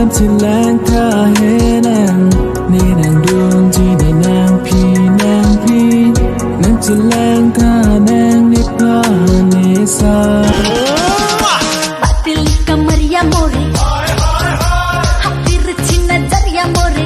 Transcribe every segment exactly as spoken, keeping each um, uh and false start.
Chilang tha he nang, ne nangdunji ne nangphi nangphi, nang chilang tha nang ne pha ne sa. Batil kamar ya more, hapir china jar ya more.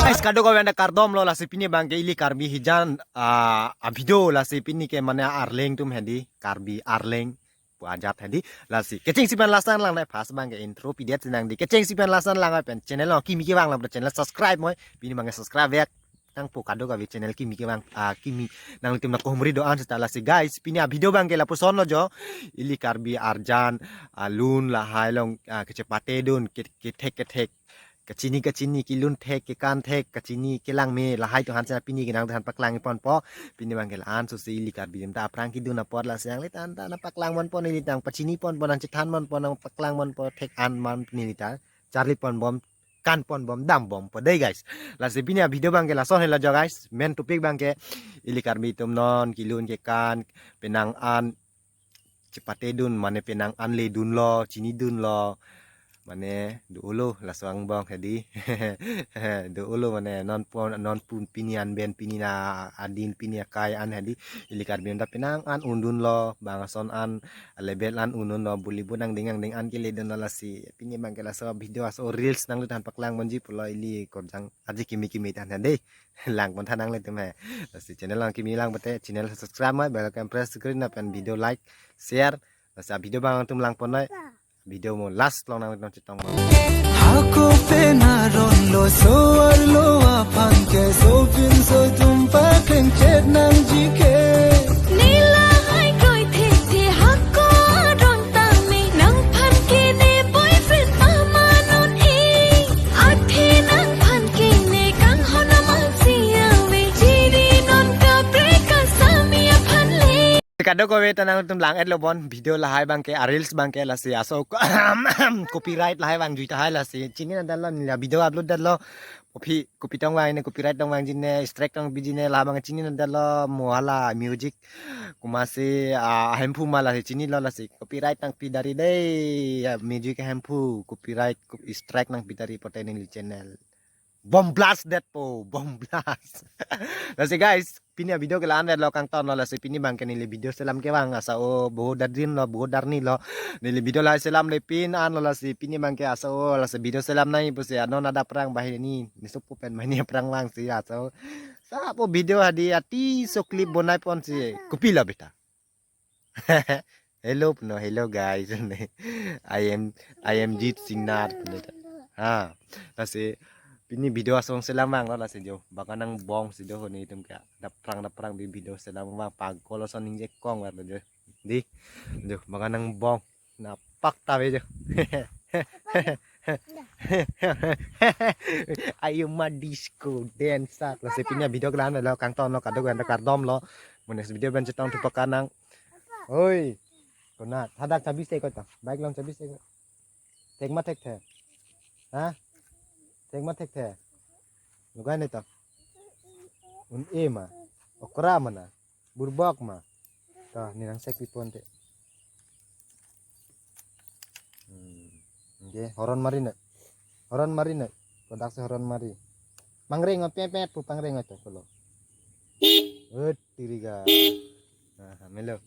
Guys, kadokave anta kardom lo, lasi pini abangke ili Karbi hijan, ah, a-video, lasi pini ke mane arleng atum hedi, Karbi arleng pu ajat hedi, lasi kechengsi pen last an lang nai, first abangke intro pidet si nang di, kechengsi pen last an lang pen channel along kimi kevang lang channel subscribe moi, pini abangke subscribe vek nangpo, kadokave channel kimi kevang, ah, kimi nanglitum nangkohumri do-an seta. Lasi guys, pini a-video abangke lapuson lo jo, ili Karbi arjan, ah, lun lahai along, ah, kechepate dun, ke-, kethek kethek, kachini kachini, kelun thek, kekan thek, kachini kelang me, lahai atum aphan seta pini ke nangtumphan paklang ponpo. Pini abangke la-an sosi ili Karbi atum ta aphrang kedun apot, lasi nanglitum ta nangpaklang ponpo, nelitum nangpachini ponpo, nangchethan ponpo, nangpaklang ponpo, thek an man nelitum ta charli ponbom, kan ponbom, dambompo dei guys. Lasi pini a-video abangke lason helo jo guys. Main topic abangke ili Karbi atum non kelun kekan, penang an chepate dun, mane penang an le dunlo, chini dunlo, mane do-olo laso angbong hedi. Do-olo mane non pon, non pun pini anben, pini na adin, pini akai an hedi. Ili Karbi atum ta penang an un dunlo, bang ason an, lebel an un dunlo, buli bu nangding nangding an kele dunlo, lasi pini abangke laso video, aso reels nangtumphan paklang ponji pulo ili korjang aji kimi kimi than hedi. Lang pon tha nanglitum he. Lasi channel along kimi lang pute channel subscribe moi, bell icon press kori nang pen video like, share. Lasi a-video abang nangtum lang pon noi. Video mo last along nangtum chetong mo. Hako pen aron lo, so-arlo aphan ke sopin sotum pakleng chet nangji ke. Ne lahai kroi thekthe, hako aron tame, nangphan ke ne boyfriend amanon e. Athe nangphan ke ne kanghon amatsi ave, chiri non kaprek kasami aphan le. Kadokave ta nangtum lang-et lo bon video lahai abangke, a-reels abangke, lasi aso copyright lahai vangjuita hai, lasi chini nangdetlo, neli a-video upload detlo. Kopi, kopi tong vang ne, copyright tong vangji ne, strike tong piji ne, la abang chini nangdetlo, mo hala music komatsi, ah, ahemphu ma, lasi chinilo, lasi copyright nangpi dari dei, ya, music ahemphu, copyright, cop-, strike nangpi dari pute neli channel bomb blast detpo, bomb blast. Lasi guys, pini a-video ke la-an detlo, kangton lo, lasi pini abangke neli video selam kevang, asa o boho dadin lo, boho darni lo. Neli video lahai selam le pin an lo, lasi pini abangke asa o, lasi video selam nai pusi anon adap aphrang banghini, ne sopo pen banghini aphrang vangsi asa o. Sapo video hadi ati so clip bonai ponsi. Kopilo beta. Hello puno, hello guys. I am, I am Jit Singnar puno ta. Ha. Lasi pini video asong selam vanglo, lasi jo. Baka nangbong si do ho netum ke. Dap aphrang dap aphrang bi video selam vang, pagkol ason ningje kong var jo. Di. Jo, baka nangbong. Napak ta ve jo. Ayo ma disco dancer. Lasi pini a-video ke la-an lo, kangton lo, kadokave anta kardom lo. Mo next video pen chetong thupak nang. Oi. Konat, hadak chabi se ko to. Bike along chabi se ko. Thek ma thekthe. Ha? Thek ma thekthe. Lugai ne to. Un-e ma. Okra ma na. Burbok ma. To, ne nang sek pi ponte. Hmm. Oke, horon mari ne. Horon mari ne. Kodak si horon mari. Pangreng o, pepet pu pangreng o to kolo. Eh, tiriga. Aha, melo.